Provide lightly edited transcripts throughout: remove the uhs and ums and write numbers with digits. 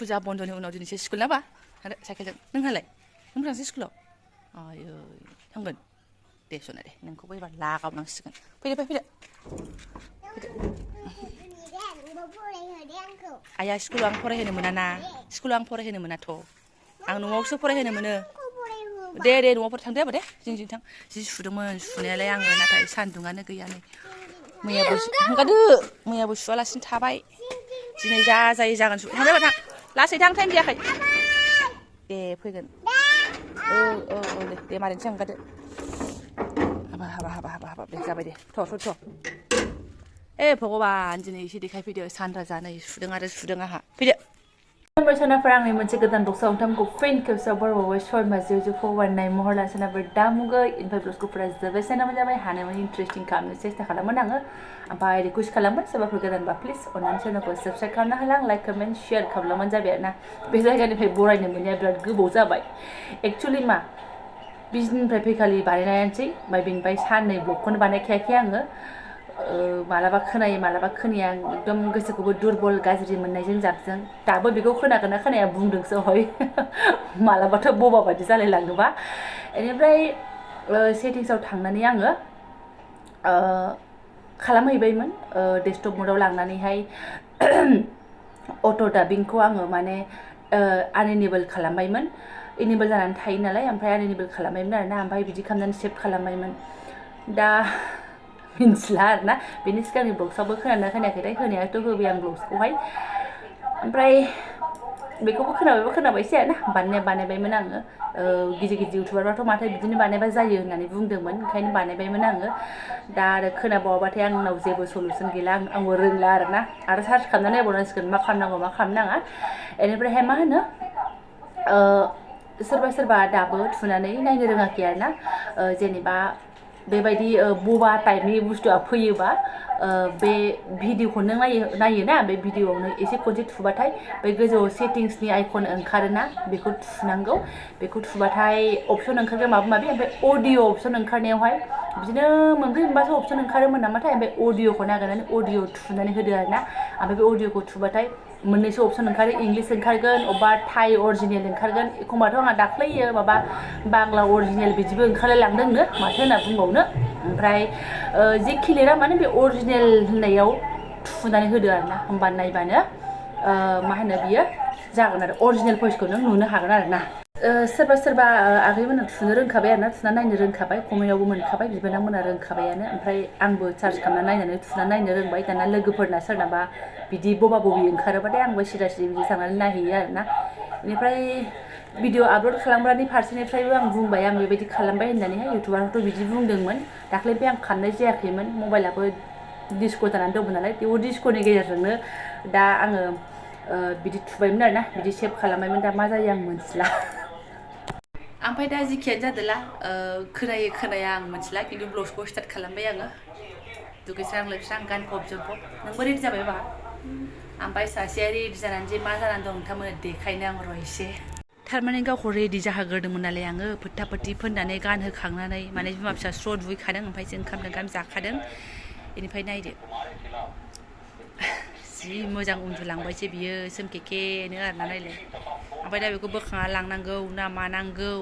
फुजा बन्दनि उनाव दिनैसो स्कुल ना बा आरो साइकेलजों नोंहालाय नों थांसै स्कुलाव आयै थांगोन दे सना दे नोंखौबो एबार लागावनांसिगोन फैदो फैदो आया स्कुलाव आं फरायहोनो मोना ना स्कुलाव आं फरायहोनो मोनाथ' आं न'आवसो फरायहोनो मोनो दे न'आव थांदो आबा दे जों थां जि सुदोंमोन सुनायालाय आङो नाथाय सान्दुङानो गैया नै मैयाबो सुवालासिनो थाबाय दिनै जाजायै जागोन थांदो थां लासै थां टाइम जायाखै दे फैगोन दे मारैनोसै ओंखारदो हाबा दे जाबाय दे थ' भगबान दिनै एसे देखायफैदो सानराजा नै सुदों आंहा फैदो सोनाफोरा आंनि मोनसे गोदान बक्सआव नोंथांमोनखौ फिन खेबसेयाव बरबावबाय सरमा जिउ फवारनाय महर लाना सोनाफोर दामुगै इनफाय ब्लग्सफोरा जोबोद सानामोन जाबाय हानायमानि इन्टारेस्टिं खालामनो सेस्था खालामोन आङो ओमफ्राय रिकुवेस्ट खालामबाय सोरबाफोर गोदानबा प्लिज अननानै चेनेलखौ साबस्क्राइब खालामना होलां लाइक कमेन्ट शेयार खालामलांबानो जाबाय आरोना बे जायगानिफ्राय बरायनो मोननाया बिराद गोबाव जाबाय एक्चुअलि मा बिजनिफ्राय फैखालि बानायनायानोसै ओमफ्राय बेनिफ्राय साननै ब्लगखौनो बानायखायाखै आङो मालाबा खोनायो मालाबा खोनाया एकदम गोसोखौबो दुरबल गाज्रि मोननायजों जाबजों दाबो बेखौ खोनागोन ना खोनाया बुंदोंसो हय मालाबाथ' बबा बायदि जालायलाङोबा बेनिफ्राय सेटिंसआव थांनानै आङो खालामहैबायमोन डेस्कटप मोडआव लांनानैहाय अट' डाबिंखौ आङो माने आनइनेबल खालामबायमोन इनेबल जानानै थायो नालाय ओमफ्राय आनइनेबल खालामबायमोन आरोना ओमफ्राय बिदि खालामनानै सेभ खालामबायमोन दा मिन्थिला आरोना बेनि सिगांनि ब्लग्सआवबो खोनादोंना खोनायाखैथाय होनायाथ' होबाय आं ब्लग्सखौहाय ओमफ्राय बेखौबो खोनाबायसै आरोना बानायबायमोन आङो गिदिर इउटुबारफ्राथ' माथो बिदिनो बानायबा जायो होननानै बुंदोंमोन ओंखायनो बानायबायमोन आङो दा आरो खोनाबावाबाथाय आंनाव जेबो सलुसन गैला आंबो रोंला आरोना आरो सार्च खालामनानै नायबावनांसिगोन मा खालामनांगौ मा खालामनाङा बेनिफ्रायहाय मा होनो सोरबा दाबो थुनानै नायनो रोङाखै आरोना जेनेबा बेबायदि बबा टाइपनि बुस्थुआ फैयोबा बे भिडिअखौ नों नायोना बे भिडिअआवनो एसे खनसे थुबाथाय बे गोजौआव सेटिंसनि आइकन ओंखारोना बेखौ थुनांगौ बेखौ थुबाथाय अपसन ओंखारगोन माबा माबि ओमफ्राय अडिअ अपसन ओंखारनायावहाय बिदिनो मोनब्रै मोनबासो अपसन ओंखारोमोन नामाथाय ओमफ्राय अडिअखौ नागिरनानै अडिअ थुनानै होदो आरोना ओमफ्राय बे अडिअखौ थुबाथाय मोननैसो अपसन ओंखारो इंलिस ओंखारगोन अबेबा थाइ अरिजिनेल ओंखारगोन एखमबाथ' आंहा दाख्लैयो माबा बांला अरिजिनेल बिदिबो ओंखारलायलांदोंनो माथो होनना बुंबावनो ओमफ्राय जेखि लिरा माने बे अरिजिनेल होननायाव थुनानै होदो आरोना होमबा नायबानो मा होनो बियो जागोन आरो अरिजिनेल भइसखौ नों नुनो हागोन आरोना सोरबा आगैमोना थुनो रोंखाबाय आरोना थुना नायनो रोंखाबाय कमेन्टआवबो मोनखाबाय बिबोनांमोना रोंखाबायानो ओमफ्राय आंबो सार्च खालामना नायनानै थुना नायनो रोंबाय दाना लोगोफोरना सोरनाबा बिदि बबा बबि ओंखारोबाथाय आंबो सिदा बिदि थांनानै नायहैयो आरोना बेनिफ्राय भिडिअ आपल'ड खालामग्रानि फारसेनिफ्रायबो आं बुंबाय आं बेबायदि खालामबाय होननानैहाय इउटुबारथ' बिदि बुंदोंमोन दाख्लैनिफ्राय आं खाननाय जायाखैमोन मबाइलाबो डिस्क' जानानै दंमोन नालाय बेव डिस्क'नि गेजेरजोंनो दा आङो बिदि थुबायमोन आरोना बिदि सेभ खालामबायमोन दा मा जायो आं मोनथिला ओमफ्राय दा जिखियानो जादोला खोनाया आं मोनथिला खिन्थु ब्लग्सखौ स्टार्ट खालामबाय आङो दुगैस्रां लोबस्रां गानफब जोमफब नोंबो रेडि जाबायबा ओमफ्राय सासेया रेडि जानानै जे मा जानानै दं नोंथांमोननो देखायनो आं र' एसे थारमाने गावखौ रेडि जाहोग्रोदोंमोन नालाय आङो फोथा फोथि फोननानै गानहोखांनानै माने बिमा फिसा स्र' दुगैखादों ओमफ्राय जों ओंखाम जाखादों बेनिफ्राय नायदो जि मोजां उन्दुलांबायसो बियो सोमकेकेनो आरोना नायलाय ओमफ्राय दा बेखौ बोखांना लांनांगौ ना मानांगौ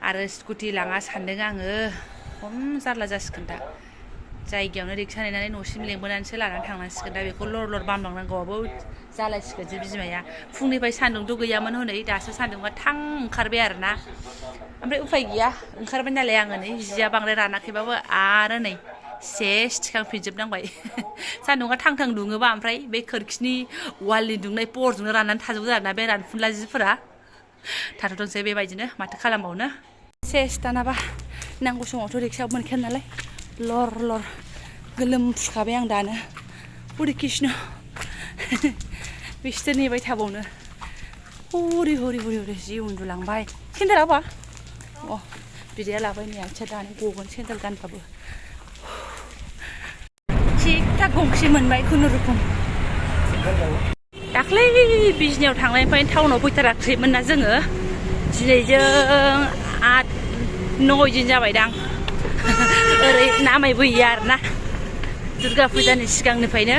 आरो स्कुटि लाङा सानदों आङो खम जारला जासिगोन दा जायगायावनो रिक्सा नेनानै न'सिम लेंबोनानैसो लानानै थांनांसिगोन दा बेखौ लर बामलांनांगौआबो जालायसिगोनसो बिमाया फुंनिफ्राय सान्दुंथ' गैयामोन हनै दासो सान्दुंआ थां ओंखारबाय आरोना ओमफ्राय उफाय गैया ओंखारबाय नालाय आङो नै जिया बांद्राय रानाखैबाबो आरो नै सेस थिखांफिनजोबनांबाय सान्दुंआ थां दुङोबा ओमफ्राय बे खोरखिनि वालनि दुंनाय परजोंनो राननानै थाजोबो आरोना बे रानफुनला जिफोरा थाथ'थोंसै बेबायदिनो माथो खालामबावनो सेस दानाबा नांगौ समावथ' रिक्सायाव मोनखाया नालाय लर गोलोमफुखाबाय आं दानो हरि कृष्ण बिसोर नेबाय थाबावनो हरि जि उन्दुलांबाय सेन्देलाबा अ बिदाया लाबाय नै आथिया दानो गगोन सेन्देल गानबाबो थिग थाक गंसे मोनबाय खुनुरुखुम दाख्लै बिजनियाव थांनायनिफ्रायनो टाउनाव फैथाराखैमोन ना जोङो दिनैजों 8-9 दिन जाबायदां ओरै नामायबोयो आरोना दुर्गा फुजानि सिगांनिफ्रायनो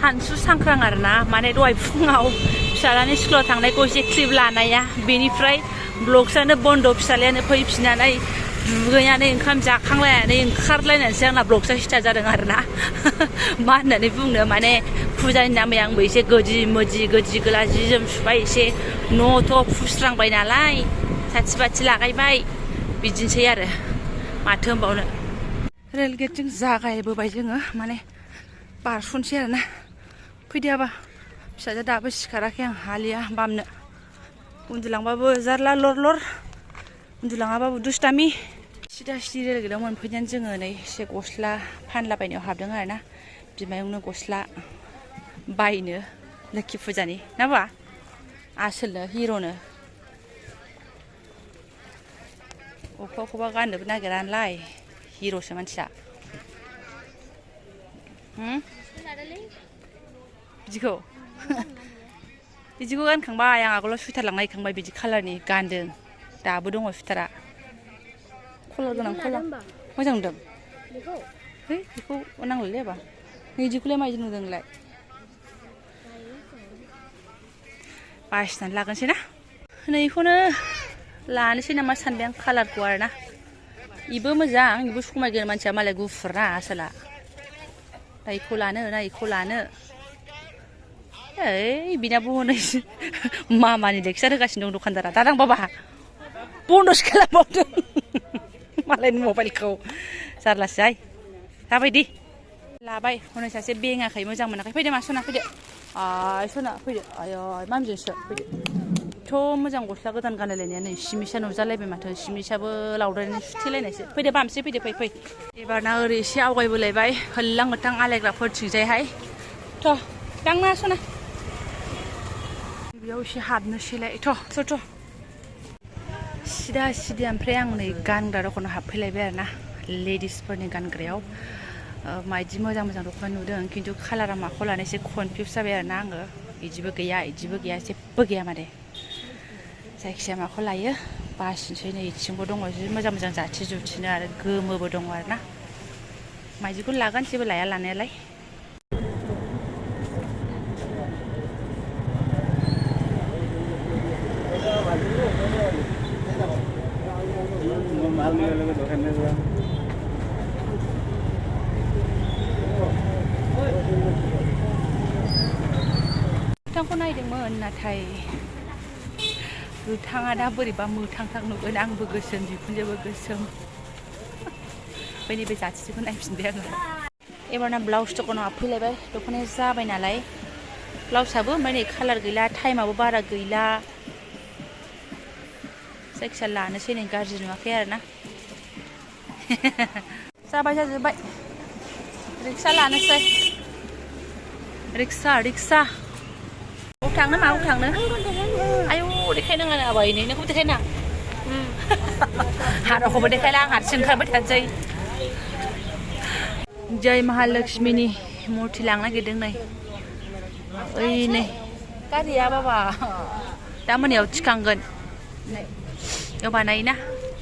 सानसु सांख्रां आरोना माने दहाय फुङाव फिसालानि स्कुलाव थांनायखौ एसे क्लिप लानाया बेनिफ्राय ब्लग्सआनो बन्द' फिसालायानो फैफिननानै दुगैनानै ओंखाम जाखांलायनानै ओंखारलायनानैसो आंना ब्लग्सआ स्टार्ट जादों आरोना मा होननानै बुंनो माने फुजानि नामै आंबो एसे गोदि गोला जि जोम सुबाय एसे न' थ' फुस्रांबाय नालाय साथि बाथि लागायबाय बिदिनोसै आरो माथो होनबावनो रेल गेटजों जागायबोबाय जोङो माने बारस'नोसै आरोना फैदोआबा फिसाजो दाबो सिखाराखै आं हालिया बामनो उन्दुलांबाबो जारला लर उन्दुलाङाबाबो दुस्टामि सिदा सिदि रेल गेटआव मोनफैनानै जोङो नै एसे गस्ला फानलाबायनायाव हाबदों आरोना बिमायंनो गस्ला बायनो लोखि फुजानि ना बा आसोलनो हिर'नो अबेखौबा गाननोबो नागिरा नालाय हिर'सो मानसिया बिदिखौ गानखांबाय आं आगोलाव सुइटार लांना हैखांबाय बिदि कालारनि गानदों दाबो दङ सुइटारा कलार गोनां कलार मोजां नुदों है बेखौ नांलालै आबा बिदिखौलाय मायदि नुदों नोंलाय बासिनानै लागोनसै ना नैखौनो लानोसै नामा सानबाय आं कालारखौ आरोना इबो मोजां इबो समायगोन मानसिया मालाय गुफुर ना आसोला दा इखौ लानो ना इखौ लानो ओइ बिनाबो हनै मामानि लेक्सार होगासिनो दं दखानदारा दादां बाबा बन्द'सो खालामबावदों मालायनि मबाइलखौ जारलासोहाय दाबायदि लाबाय हनै सासे बेङाखै मोजां मोनाखै फैदो मा सना फैदो सना फैदो आय मामिजोंसो फैदो थ' मोजां गस्ला गोदान गानलायलायनाया नै सिमिसा नुजालायबाय माथो सिमिसाबो लावद्रायनानै सुथेलायनायसो फैदो बामसै फै एबारना ओरै एसे आवगायबोलायबाय होल्लां होथां आलायग्राफोरथिंजायहाय थ' दांना सना बेयाव एसे हाबनोसैलाय थ' सिदा सिदि ओमफ्राय आं नै गानग्रा दखानाव हाबफैलायबाय आरोना लेडिसफोरनि गानग्रायाव मायदि मोजां दख'ना नुदों खिन्थु कालारा माखौ लानो एसे कनफिउस जाबाय आरोना आङो इदिबो गैया जेबो गैया माने जायखिजाया माखौ लायो बासिनोसै नै इथिंबो दङ जि मोजां जाथि जुथिनो आरो गोमोबो दङ आरोना मायदिखौ लागोन जेबो लाया लानायालाय गोथांखौ नायदोंमोन नाथाय गोथाङा दा बोरैबा मोथांथां नुगोन आंबो गोसोम बिखुनजोबो गोसोम बै नैबे जाथिखौ नायफिनबाय आङो एबारना ब्लाउस दखानाव हाबफैलायबाय दख'नाया जाबाय नालाय ब्लाउसआबो ओमफ्राय नै कालार गैला टाइमाबो बारा गैला जायखिया लानोसै नै गाज्रि नुवाखै आरोना जाजोब्बाय रिक्सा लानोसै रिक्सा अबाव थांनो मायाव थांनो आयौ देखायनाङा आबै नोंखौबो देखायनाङा हाराखौबो देखायला आं हारसिं ओंखारबाय थानोसै जय महालक्ष्मीनि मुरथि लांनो नागिरदों नै ओइ नै गारिया बाबा दा मोनायाव थिखांगोन बेयाव बानायोना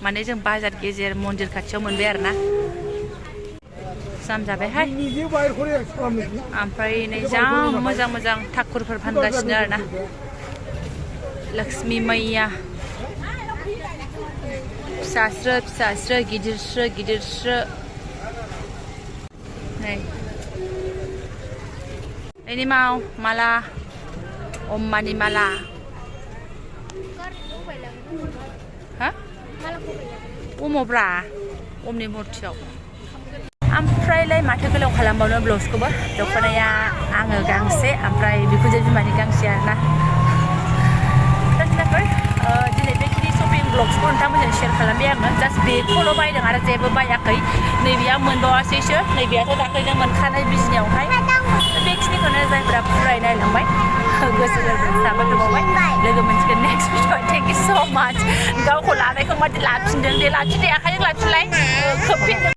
माने जों बाजार गेजेर मन्दिर खाथियाव मोनबाय आरोना जाम जाबायहाय ओमफ्राय नै जा मोजां थाकुरफोर फानगासिनो आरोना लक्ष्मी मैया फिसास्रो गिदिरस्रो नै एनिमाव माला अम्मानि माला हा अमब्रा अमनि मुरथियाव ओमफ्रायलाय माथो गोलाव खालामबावनो ब्लाउसखौबो दख'नाया आङो गांसे ओमफ्राय बिखुनजो बिमानि गांसे आरोना दिनै बेखिनि शपिं ब्लग्सखौ नोंथांमोनजों शेयार खालामबाय आङो जास्ट बेखौल' बायदों आरो जेबो बायाखै नैबेया मोनबावासैसो नैबेयाथ' दाख्लैनो मोनखानाय बिजनियावहाय बेखिनिखौनो जायफोरा फुराय नायलांबाय गोसो गोरबोजों साबायखर बावबाय लोगो मोनसिगोन नेक्स्ट भिडिअ थेंक इउ स' माच गावखौ लानायखौ मादि लाफिनदों दे लाफिन दे आखाइजों लाफिनलाय खोबफिनदों